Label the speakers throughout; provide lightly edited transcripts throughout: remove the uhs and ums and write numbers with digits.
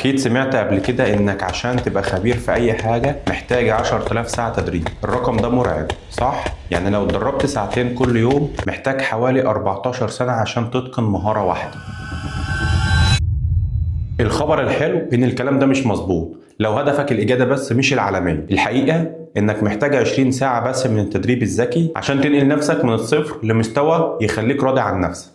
Speaker 1: أكيد سمعت قبل كده إنك عشان تبقى خبير في أي حاجة محتاج 10,000 ساعة تدريب. الرقم ده مرعب، صح؟ يعني لو اتدربت ساعتين كل يوم محتاج حوالي 14 سنة عشان تتقن مهارة واحدة. الخبر الحلو إن الكلام ده مش مظبوط لو هدفك الإجادة بس مش العالمية. الحقيقة إنك محتاج 20 ساعة بس من التدريب الذكي عشان تنقل نفسك من الصفر لمستوى يخليك راضي عن نفسك.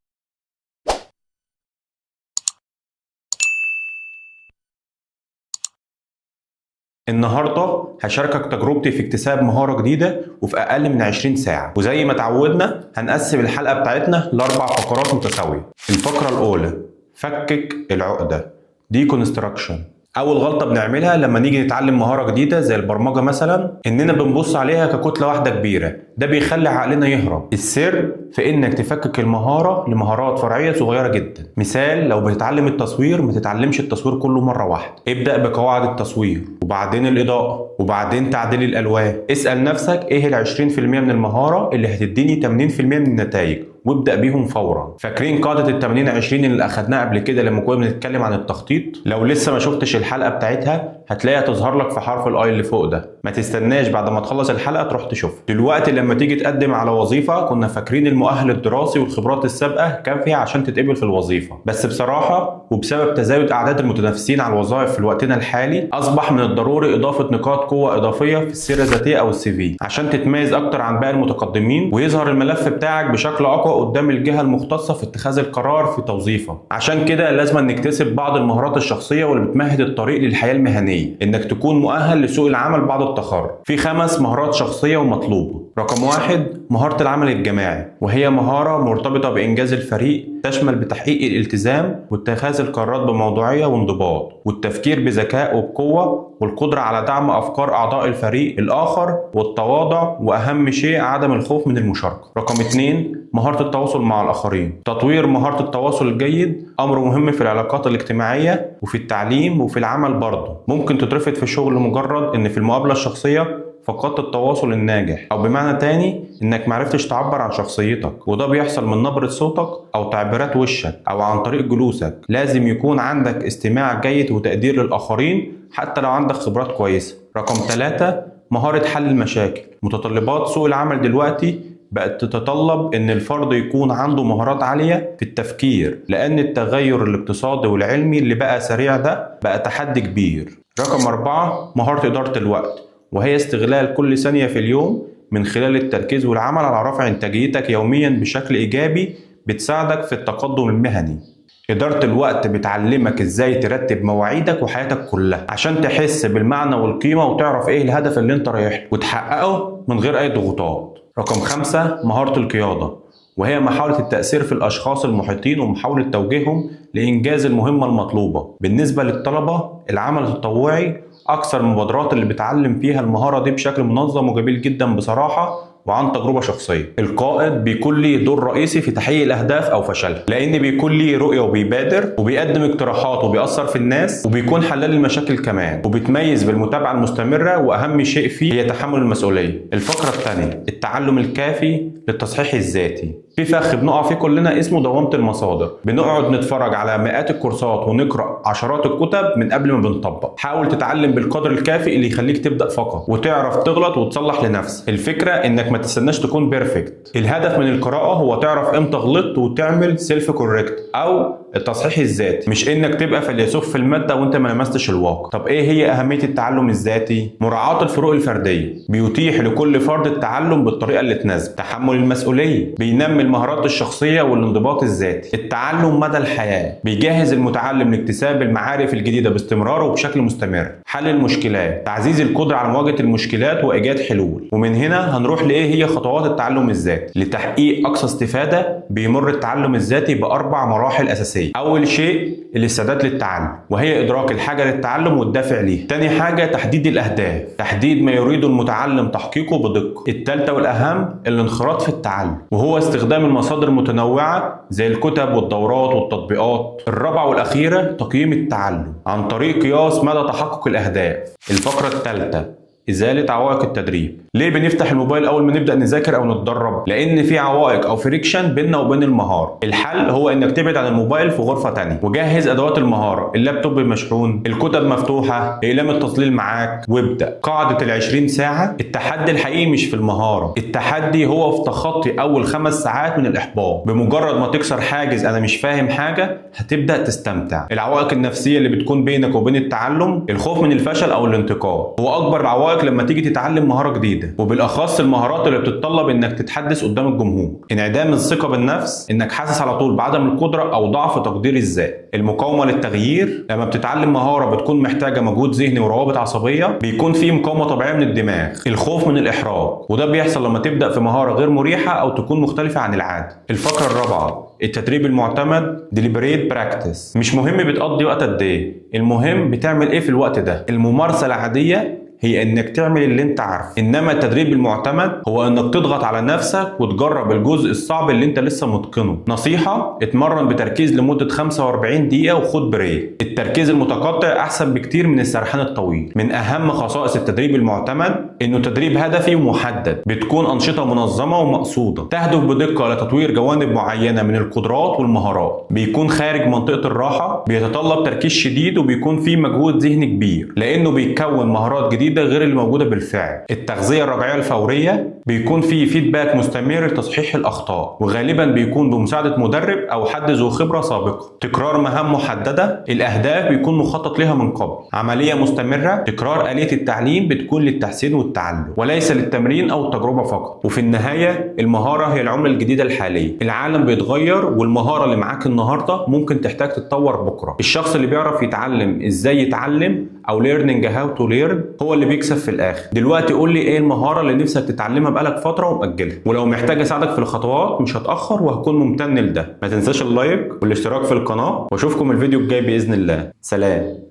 Speaker 1: النهاردة هشاركك تجربتي في اكتساب مهارة جديدة وفي أقل من 20 ساعة، وزي ما تعودنا هنقسم الحلقة بتاعتنا لأربع فقرات متساوية. الفقرة الأولى، فكك العقدة، deconstruction. أول غلطة بنعملها لما نيجي نتعلم مهارة جديدة زي البرمجة مثلا، إننا بنبص عليها ككتلة واحدة كبيرة، ده بيخلي عقلنا يهرب. السر في إنك تفكك المهارة لمهارات فرعية صغيرة جدا. مثال، لو بتتعلم التصوير ما تتعلمش التصوير كله مرة واحدة، ابدأ بقواعد التصوير وبعدين الإضاءة وبعدين تعديل الألوان. اسأل نفسك إيه ال 20% من المهارة اللي هتديني 80% من النتائج، وابدأ بيهم فورا. فاكرين قاعدة ال 80-20 اللي أخدناها قبل كده لما كنا بنتكلم عن التخطيط؟ لو لسه ما شفتش الحلقة بتاعتها هتلاقيها تظهر لك في حرف ال i اللي فوق ده، ما تستناش بعد ما تخلص الحلقة تروح تشوفها. دلوقتي لما تيجي تقدم على وظيفة كنا فاكرين المؤهل الدراسي والخبرات السابقة كافية عشان تتقبل في الوظيفة، بس بصراحة وبسبب تزايد أعداد المتنافسين على الوظائف في وقتنا الحالي أصبح من الضروري إضافة نقاط قوة إضافية في السيرة الذاتية أو ال CV عشان تتميز أكتر عن باقي المتقدمين ويظهر الملف بتاعك بشكل أقوى قدام الجهة المختصة في اتخاذ القرار في توظيفه. عشان كده لازم نكتسب بعض المهارات الشخصية واللي بتمهد الطريق للحياة المهنية، إنك تكون مؤهل لسوق العمل بعد التخرج. في 5 مهارات شخصية ومطلوبة. رقم 1، مهارة العمل الجماعي، وهي مهارة مرتبطة بإنجاز الفريق، تشمل بتحقيق الالتزام واتخاذ القرارات بموضوعية وانضباط، والتفكير بذكاء وبقوة، والقدرة على دعم أفكار أعضاء الفريق الآخر، والتواضع، وأهم شيء عدم الخوف من المشاركة. رقم 2، مهارة التواصل مع الآخرين. تطوير مهارة التواصل الجيد أمر مهم في العلاقات الاجتماعية وفي التعليم وفي العمل برضه. ممكن تترفض في الشغل لمجرد إن في المقابلة الشخصية فقدت التواصل الناجح، أو بمعنى تاني إنك معرفتش تعبر عن شخصيتك، وده بيحصل من نبرة صوتك أو تعبيرات وشك أو عن طريق جلوسك. لازم يكون عندك استماع جيد وتقدير للآخرين حتى لو عندك خبرات كويسة. رقم 3، مهارة حل المشاكل. متطلبات سوق العمل دلوقتي بقت تتطلب إن الفرد يكون عنده مهارات عالية في التفكير، لأن التغير الاقتصادي والعلمي اللي بقى سريع ده بقى تحدي كبير. رقم 4، مهارة إدارة الوقت، وهي استغلال كل ثانية في اليوم من خلال التركيز والعمل على رفع إنتاجيتك يوميا بشكل إيجابي، بتساعدك في التقدم المهني. إدارة الوقت بتعلمك إزاي ترتب مواعيدك وحياتك كلها عشان تحس بالمعنى والقيمة وتعرف إيه الهدف اللي أنت رايح له وتحققه من غير أي ضغوطات. رقم 5، مهارة القيادة، وهي محاولة التأثير في الأشخاص المحيطين ومحاولة توجيههم لإنجاز المهمة المطلوبة. بالنسبة للطلبة، العمل التطوعي أكثر المبادرات اللي بتعلم فيها المهارة دي بشكل منظم وجميل جدا بصراحة وعن تجربة شخصية. القائد بيكون ليه دور رئيسي في تحقيق الأهداف أو فشلها، لأن بيكون ليه رؤية وبيبادر وبيقدم اقتراحات وبيأثر في الناس وبيكون حلال المشاكل كمان، وبيتميز بالمتابعة المستمرة، وأهم شيء فيه هي تحمل المسؤولية. الفقرة الثانية، التعلم الكافي للتصحيح الذاتي. في فخ بنقع فيه كلنا اسمه دوامة المصادر، بنقعد نتفرج على مئات الكورسات ونقرأ عشرات الكتب من قبل ما بنطبق. حاول تتعلم بالقدر الكافي اللي يخليك تبدأ فقط، وتعرف تغلط وتصلح لنفسك. الفكرة انك ما تستناش تكون perfect. الهدف من القراءة هو تعرف امتى غلطت وتعمل self correct او التصحيح الذاتي، مش انك تبقى فيلسوف في المادة وانت ما لمستش الواقع. طب ايه هي اهمية التعلم الذاتي؟ مراعاة الفروق الفردية، بيتيح لكل فرد التعلم بالطريقة اللي تناسبه. تحمل المسؤولية، بينمي المهارات الشخصية والانضباط الذاتي. التعلم مدى الحياة، بيجهز المتعلم لاكتساب المعارف الجديدة باستمرار وبشكل مستمر. حل المشكلات، تعزيز القدرة على مواجهة المشكلات وإيجاد حلول. ومن هنا هنروح لإيه هي خطوات التعلم الذاتي لتحقيق أقصى استفادة. بيمر التعلم الذاتي ب4 مراحل أساسية. أول شيء الاستعداد للتعلم، وهي إدراك الحاجة للتعلم والدافع ليه. تاني حاجة تحديد الأهداف، تحديد ما يريده المتعلم تحقيقه بدقة. التالتة والأهم الانخراط في التعلم، وهو استخدام المصادر المتنوعة زي الكتب والدورات والتطبيقات. الرابعة والأخيرة تقييم التعلم عن طريق قياس مدى تحقق الأهداف. الفقرة الثالثة ازالة عوائق التدريب. ليه بنفتح الموبايل اول ما نبدا نذاكر او نتدرب؟ لان في عوائق او friction بيننا وبين المهاره. الحل هو انك تبعد عن الموبايل في غرفة تانية، وجهز ادوات المهاره، اللابتوب مشحون، الكتب مفتوحه، اقلام التظليل معاك، وابدا. قاعدة ال 20 ساعه: التحدي الحقيقي مش في المهاره، التحدي هو في تخطي اول 5 ساعات من الاحباط. بمجرد ما تكسر حاجز انا مش فاهم حاجه، هتبدا تستمتع. العوائق النفسية اللي بتكون بينك وبين التعلم: الخوف من الفشل او الانتقاد هو اكبر العوائق لما تيجي تتعلم مهارة جديده، وبالاخص المهارات اللي بتتطلب انك تتحدث قدام الجمهور. انعدام الثقة بالنفس، انك حاسس على طول بعدم القدرة او ضعف تقدير الذات. المقاومة للتغيير: لما بتتعلم مهارة بتكون محتاجه مجهود ذهني وروابط عصبيه، بيكون في مقاومة طبيعية من الدماغ. الخوف من الاحراج، وده بيحصل لما تبدا في مهارة غير مريحه او تكون مختلفة عن العاده. الفقرة الرابعه: التدريب المعتمد، deliberate practice. مش مهم بتقضي وقت قد ايه، المهم بتعمل ايه في الوقت ده. الممارسة العادية هي انك تعمل اللي انت عارفه، انما التدريب المعتمد هو انك تضغط على نفسك وتجرب الجزء الصعب اللي انت لسه متقنه. نصيحة: اتمرن بتركيز لمدة 45 دقيقة وخد break. التركيز المتقطع احسن بكتير من السرحان الطويل. من اهم خصائص التدريب المعتمد انه تدريب هدفي ومحدد، بتكون انشطة منظمة ومقصودة تهدف بدقة لتطوير جوانب معينة من القدرات والمهارات. بيكون خارج منطقة الراحة، بيتطلب تركيز شديد، وبيكون فيه مجهود ذهني كبير لانه بيكون مهارات جديدة غير اللي موجودة بالفعل. التغذية الرجعية الفوريه: بيكون فيه feedback مستمر لتصحيح الاخطاء، وغالبا بيكون بمساعدة مدرب او حد ذو خبره سابقه. تكرار مهام محدده: الاهداف بيكون مخطط لها من قبل. عملية مستمره: تكرار آلية التعليم بتكون للتحسين والتعلم وليس للتمرين او التجربة فقط. وفي النهايه، المهارة هي العملة الجديدة الحاليه. العالم بيتغير، والمهاره اللي معاك النهارده ممكن تحتاج تتطور بكره. الشخص اللي بيعرف يتعلم ازاي يتعلم او learning how to learn هو اللي بيكسب في الاخر. دلوقتي قول لي ايه المهارة اللي نفسك تتعلمها بقالك فترة ومأجلها؟ ولو محتاج اساعدك في الخطوات مش هتاخر وهكون ممتن لده. ما تنساش ال like والاشتراك في القناه، واشوفكم الفيديو الجاي باذن الله. سلام.